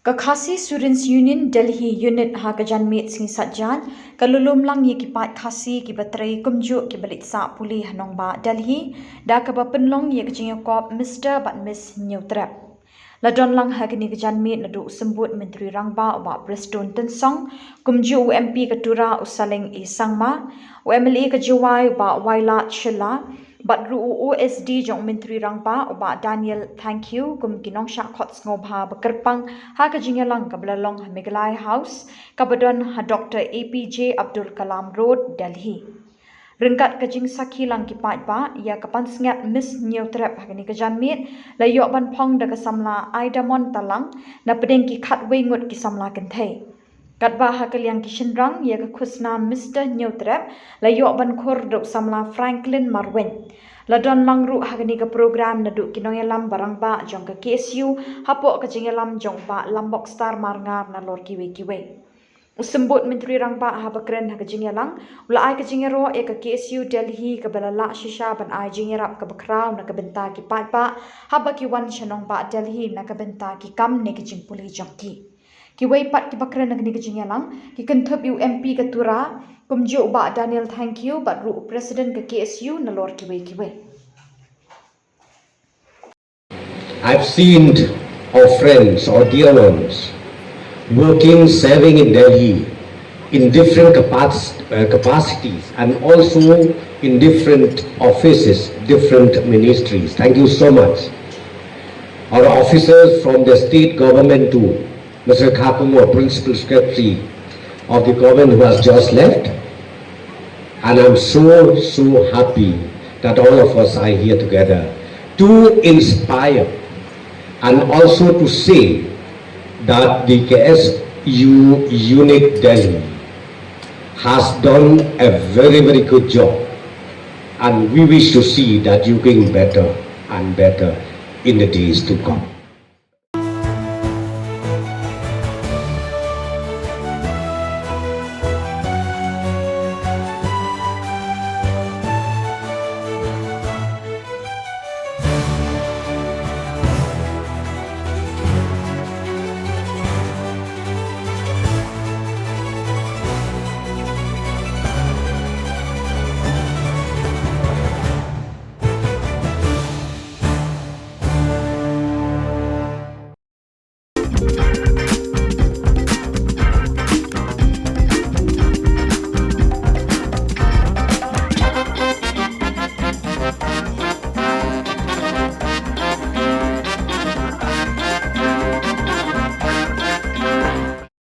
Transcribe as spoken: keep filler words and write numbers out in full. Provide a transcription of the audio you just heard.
Ka Khasi Students Union Delhi Unit ha ka janmiet sngi Saitjaiñ ka la lum lang ïa ki paid Khasi kiba trei kumjuh kiba leit sah pule ha nongbah Delhi da kaba pynlong ïa ka jingïakop Mister bad Miss Hynñiewtrep. La don lang ha kane ka janmiet naduh u Symbud Myntri Rangbah u Bah Prestone Tynsong, kumjuh u M P ka Tura u Saleng A Sangma, u M L A ka Jowai u Bah Wailadmiki Shylla, bad ruh u O S D jong u Myntri Rangbah u Bah Daniel Thangkhiew kum ki nongshah khot sngewbha ba kyrpang ha ka jingïalang kaba la long ha Meghalaya House kaba don ha Doctor A P J Abdul Kalam Road, Delhi. Ryngkat ka jingsakhi lang ki paidbah ïa ka pansngiat Miss Hynñiewtrep ha kane ka janmiet la ïoh ban phong da ka samla Aidamon Talang na pdeng ki khatwei ngut ki samla kynthei. Katba ha ka liang ki shynrang ïa ka khusnam Mister Hynñiewtrep la ïoh ban khur da u samla Franklin Marwein. La don lang ruh ha kane ka program naduh ki nongïalam ba rangbah jong ka K S U hapoh ka jingïalam jong u Bah Lambokstar Marngar nalor kiwei kiwei. U Symbud Myntri Rangbah haba kren ha ka jingïalang u la ai ka jingïaroh ïa ka K S U Delhi kaba la lah shisha ban ai jingïarap kaba khraw na ka bynta ki paidbah haba ki wan sha nongbah Delhi na ka bynta ki kam ne ki jingpule jong ki. Kiwei pat kiba kren ha kane ka jingïalang ki kynthup ïa u M P ka Tura kumjuh u Bah Daniel Thangkhiew bad ruh u President ka K S U nalor kiwei kiwei. I've seen our friends, our dear ones, working, serving in Delhi in different capac- uh, capacities and also in different offices, different ministries. Thank you so much. Our officers from the state government too, Mister Khapung, our principal secretary of the government who has just left, and I'm so, so happy that all of us are here together to inspire and also to say that the K S U unit Delhi has done a very, very good job, and we wish to see that you getting better and better in the days to come.